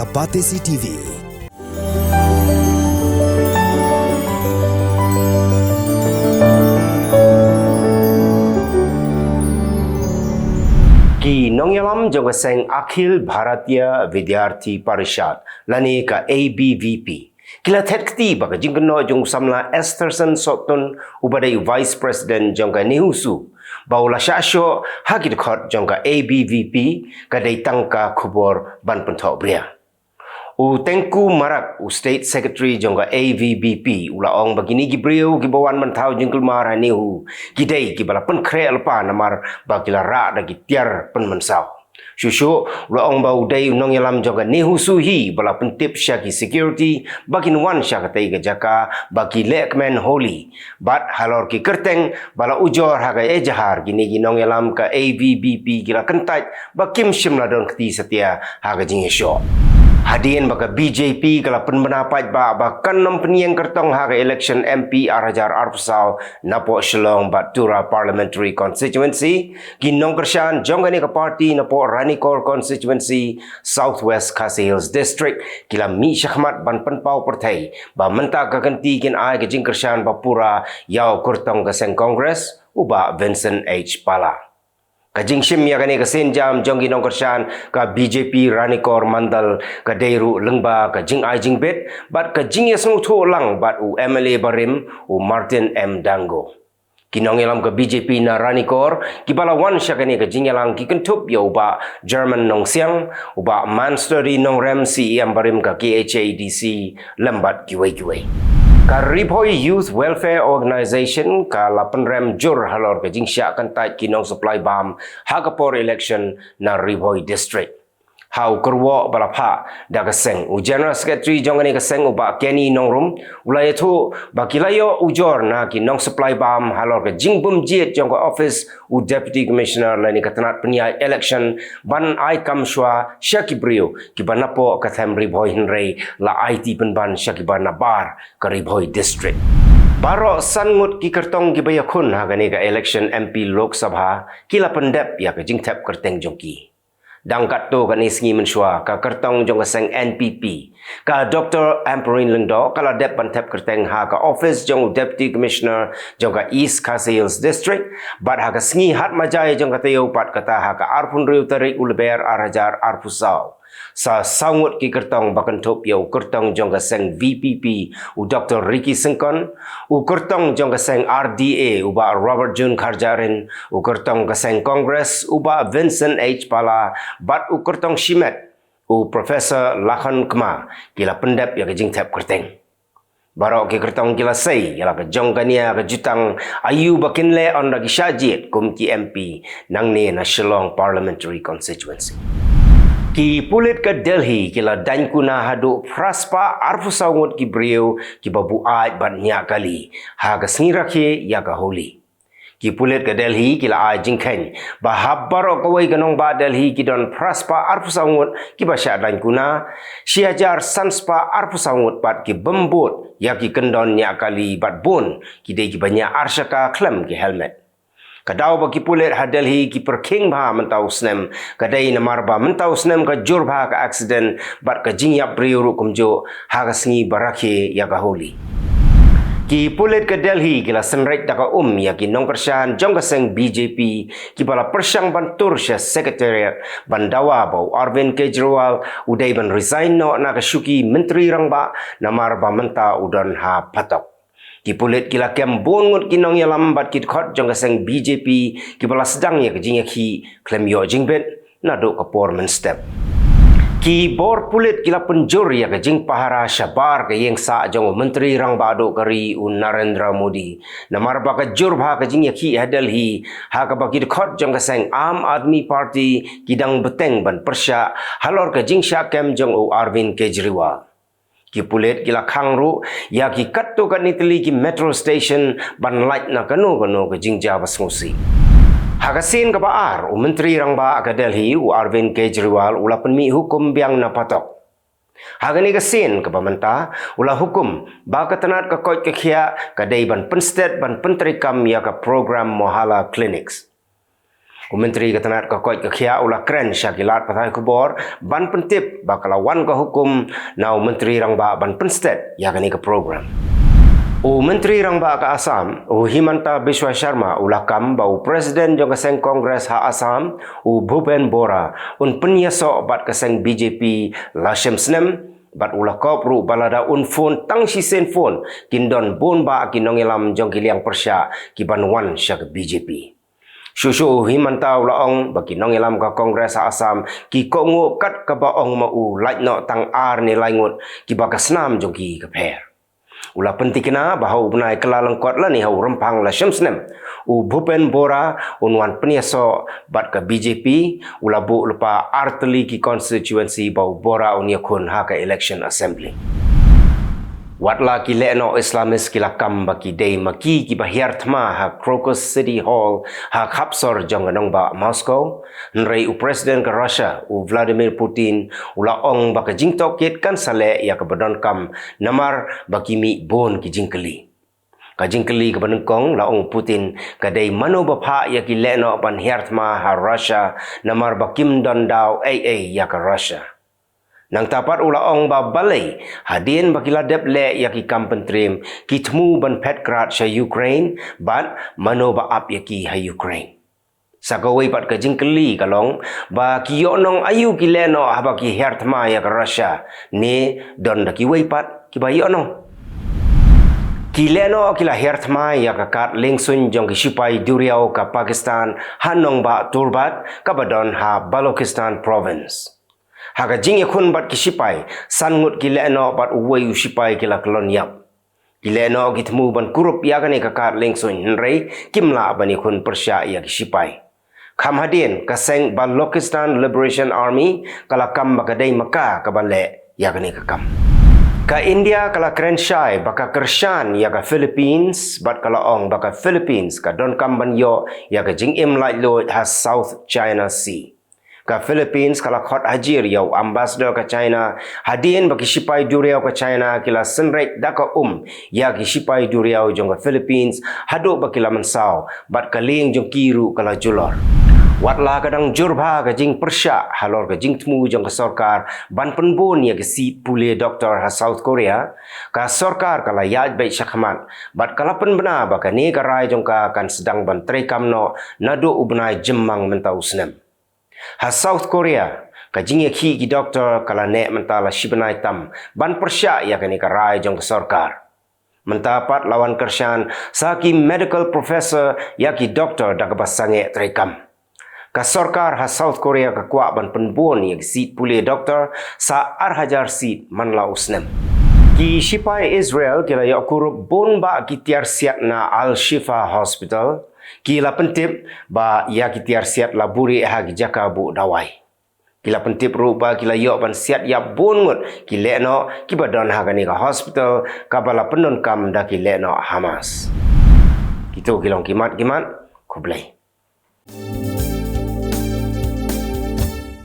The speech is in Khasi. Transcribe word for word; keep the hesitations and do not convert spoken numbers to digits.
Batesi T V. Ki nongïalam jong ka seng Akhil Bharatiya Vidyarthi Parishad lane ka A B V P ki la thet kti ba ka jingkynnoh jong u samla Esterson Sohtun uba dei u Vice President jong ka NEHUSU ba u la shah shoh ha ki dkhot jong ka A B V P ka dei tang ka khubor ban pynthokbria. U Tengku Marak, u State Secretary jong ka A V V P, u la ong ba kine ki briew kiba wan ban thaw jingkulmar ha NEHU ki dei kiba la pynkhreh lypa namar ba ki la rah da ki tiar pynmynsaw. Shuh shuh u la ong ba u dei u nongïalam jong ka NEHUSU hi ba la pyntip sha ki security ba kin wan sha katei ka jaka ba ki lehkmen holi. Bad halor ki kyrteng ba la ujor ha ka ejahar, kine ki nongïalam ka A V V P ki la kyntait ba kim shym la don kti satia ha ka jingïashoh. Hadien ba ka B J P ka la pynbna paidbah ba kan ym pynïeng kyrtong ha ka election M P ar hajar arphew saw napoh Shillong bad Tura Parliamentary Constituency, ki nongkyrshan jong kane ka party napoh Ranikor Constituency, South West Khasi Hills District, ki la mih shakhmat ban pynpaw pyrthei ba mynta ka kynti kin ai ka jingkyrshan ba pura ïa u kyrtong ka seng Congress, u Bah Vincent H Pala. Ka jingshim ïa kane ka sienjam jong ki nongkyrshan ka B J P Ranikor Mandal ka dei ruh lyngba ka jingai jingbit bad ka jingïasngewthuh lang bad u M L A barim, u Martin M Dango. Ki nongïalam ka B J P na Ranikor kiba la wan sha kane ka jingïalang ki kynthup ïa u Bah German Nongsiang, u Bah Mansturdy Nongrem, C E M barim ka K H A D C, lem bad kiwei kiwei. Ka Ri Bhoi Youth Welfare Organization ka la pynrem jur halor ka jingshah kyntait ki nongsupply bam ha ka por election na Ri Bhoi District. Ha u kyrwoh ba la phah da ka seng, u General Secretary jong kane ka seng, u Bah Kenny Nongrum, u la ïathuh ba ki la ïoh ujor na ki nongsupply bam halor ka jingbymjied jong ka office u Deputy Commissioner lane ka tnat pynïaid election ban ai kam shuwa sha ki briew kiba napoh ka them Ri Bhoi, hynrei la aiti pynban sha kiba nabar ka Ri Bhoi District. Baroh san ngut ki kyrtong kiba ïakhun ha kane ka election M P Lok Sabha ki la pyndep ïa ka jingthep kyrteng jong ki. Dang katto katne sngi mynshuwa, ka kyrtong jong ka seng N P P, ka Doctor Ampareen Lyngdoh, ka la dep ban thep kyrteng ha ka office jong u Deputy Commissioner jong ka East Khasi Hills District, bad ha ka sngi Hatmajai jong ka taïew pat kata, ha ka arphew hynriew tarik u Lber ar hajar arphew saw, sa saw ngut ki kyrtong ba kynthup ïa u kyrtong jong ka seng V P P, u Doctor Ricky Syngkon, u kyrtong jong ka seng R D A, u Bah Robert June Kharjahrin, u kyrtong ka seng Congress, u Bah Vincent H Pala, bad u kyrtong shimet, u Professor Lakhon Kma, ki la pyndep ïa ka jingthep kyrteng. Baroh ki kyrtong ki la sei ïa la ka jong ka nia ka jutang aïu ba kin leh ynda ki shah jied kum ki M P nangne na Shillong Parliamentary Constituency. Ki pulit ka Delhi ki la daiñ kuna haduh phra spah arphew saw ngut ki briew kiba buaid bad ñiah kali ha ka sngi rakhe ïa ka Holi. Ki pulit ka Delhi ki la ai jingkheiñ ba ha baroh kawei ka nongbah Delhi ki don phra spah arphew saw ngut kiba shah daiñ kuna, shi hajar san spah arphew saw ngut pat ki bym bud ïa ki kyndon ñiah kali bad bun ki dei kiba ñiah arshaka khlem ki helmet. Ka daw ba ki pulit ha Delhi ki pyrkhing bha mynta u snem ka dei namar ba mynta u snem ka jur bha ka aksiden bad ka jingïap briew ruh kumjuh ha ka sngi ba rakhe ïa ka Holi. Ki pulit ka Delhi ki la synreit da ka um ïa ki nongkyrshan jong ka seng B J P kiba la pyrshang ban tur sha Secretariat ban dawa ba u Arvind Kejriwal u dei ban resign noh na ka shuki Myntri Rangbah namar ba mynta u don ha phatok. Ki pulit ki la kem bun ngut ki nongïalam bad ki dkhot jong ka seng B J P kiba la sdang ïa ka jingïakhih khlem ïoh jingbit naduh ka por mynstep. Ki bor pulit ki la pynjur ïa ka jingpahara shabar ka ïing sah jong u Myntri Rangbah duh ka ri u Narendra Modi namar ba ka jur bha ka jingïakhih ha Delhi ha kaba ki dkhot jong ka seng Aam Aadmi Party ki dang bteng ban pyrshah halor ka jingshah kem jong u Arvind Kejriwal. Ki pulit ki la khang ruh ïa ki katto katne tylli ki metro station ban lait na kano kano ka jingjia ba sngewsih. Ha ka sien kaba ar, u Myntri Rangbah ka Delhi u Arvind Kejriwal u la pynmih hukum biang na phatok. Ha kane ka sien kaba mynta u la hukum ba ka tnat ka koit ka khiah ka dei ban pynsted ban pyntreikam ïa ka program Mohalla Clinics. U Myntri ka tnat ka koit ka khiah u la kren sha ki lad pathai khubor ban pyntip ba ka la wan ka hukum na u Myntri Rangbah ban pynstet ïa kane ka program. U Myntri Rangbah ka Assam, u Himanta Biswa Sharma, u la kam ba u President jong ka seng Congress ha Assam, u Bhupen Bora, un pynïasoh bad ka seng B J P la shem snem, bad u la kop ruh ba lada un phone tang shisien phone, kin don bun bah ki nongïalam jong ki liang pyrshah ki ban wan sha ka B J P. Shuh shuh u Himanta u la ong ba ki nongïalam ka Congress ha Assam ki kohnguh kat kaba ong ma u, lait noh tang ar ne lai ngut kiba ka snam jong ki ka pher. U la pyntikna ba ha u bnai Kyllalyngkot lane ha u Rymphang la shem snem, u Bhupen Bora un wan pynïasoh bad ka B J P, u la buh lypa artylli ki constituency ba u Bora un ïakhun ha ka election assembly. Wat la ki lehnoh Islamist ki la kam ba ki dei ma ki kiba hiar thma ha Crocus City Hall ha khapsor jong ka nongbah Moscow, hynrei u President ka Russia, u Vladimir Putin, u la ong ba ka jingtohkit kan sa leh ïa kaba donkam namar ba ki mih bun ki jingkylli. Ka jingkylli kaba nyngkong, la ong u Putin, ka dei mano ba phah ïa ki lehnoh ban hiar thma ha Russia namar ba kim don daw ei ei ïa ka Russia. Nangta pat u la ong ba balei hadien ba ki la dep leh ïa ki kam pyntriem, ki thmu ban phet krad sha Ukraine, bad mano ba ap ïa ki ha Ukraine. Sa kawei pat ka jingkylli ka long ba ki ïohnong aïu ki lehnoh haba ki hiar thma ïa ka Russia, ne don da kiwei pat kiba ïohnong. Ki lehnoh ki la hiar thma ïa ka kad liengsuiñ jong ki shipai duriaw ka Pakistan ha nongbah Turbat kaba don ha Balochistan province. Ha ka jingïakhun bad ki shipai, san ngut ki lehnoh bad uwei u shipai ki la kyllon ïap. Ki lehnoh ki thmu ban kurup ïa kane ka kad liengsuiñ, hynrei kim lah ban ïakhun pyrshah ïa ki shipai. Kham hadien, ka seng Balochistan Liberation Army ka la kam ba ka dei ma ka kaba leh ïa kane ka kam. Ka India ka la kren shai ba ka kyrshan ïa ka Philippines, bad ka la ong ba ka Philippines ka donkam ban ïoh ïa ka jingim laitluid ha South China Sea. Ka Philippines ka la khot hajir ïa u ambassador ka China, hadien ba ki shipai duriaw ka China ki la synreit da ka um ïa ki shipai duriaw jong ka Philippines, haduh ba ki la mynsaw, bad ka lieng jong ki ruh ka la julor. Wat la ka dang jur bha ka jingpyrshah halor ka jingthmu jong ka sorkar ban pynbun ïa ki seat pule doktor ha South Korea, ka sorkar ka la ïaid beit shakhmat, bad ka la pynbna ba kane ka rai jong ka kan sdang ban treikam noh naduh u bnai Jymmang mynta u snem. Ha South Korea, ka jingïakhih ki doktor ka la neh mynta la shi bnai tam ban pyrshah ïa kane ka rai jong ka sorkar. Mynta pat la wan kyrshan sa ki medical professor ïa ki doktor da kaba sangeh treikam. Ka sorkar ha South Korea ka kwah ban pynbun ïa ki seat pule doktor sa ar hajar seat man la u snem. Ki shipai Israel ki la ïoh kurup bun bah ki tiar siat na Al Shifa Hospital, ki la pyntip ba ïa ki tiar siat la buhrieh ha ki jaka buh dawai. Ki la pyntip ruh ba ki la ïoh ban siat ïap bun ngut ki lehnoh kiba don ha kane ka hospital kaba la pyndonkam da ki lehnoh HIMARS. Kito ki long ki mat ki mat, khublei.